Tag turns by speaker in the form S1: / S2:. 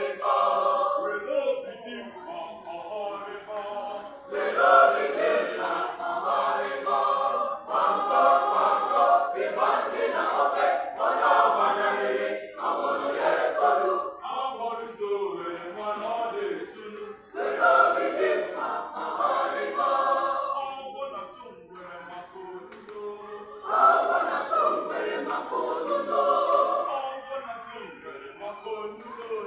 S1: Were obi dị mma ọhọrịma. Agbọrịta owere mana ọ na-etunu. Ọgwụ na tụ ngwere maka oludo. Ọgwụ na tụ ngwere maka oludo.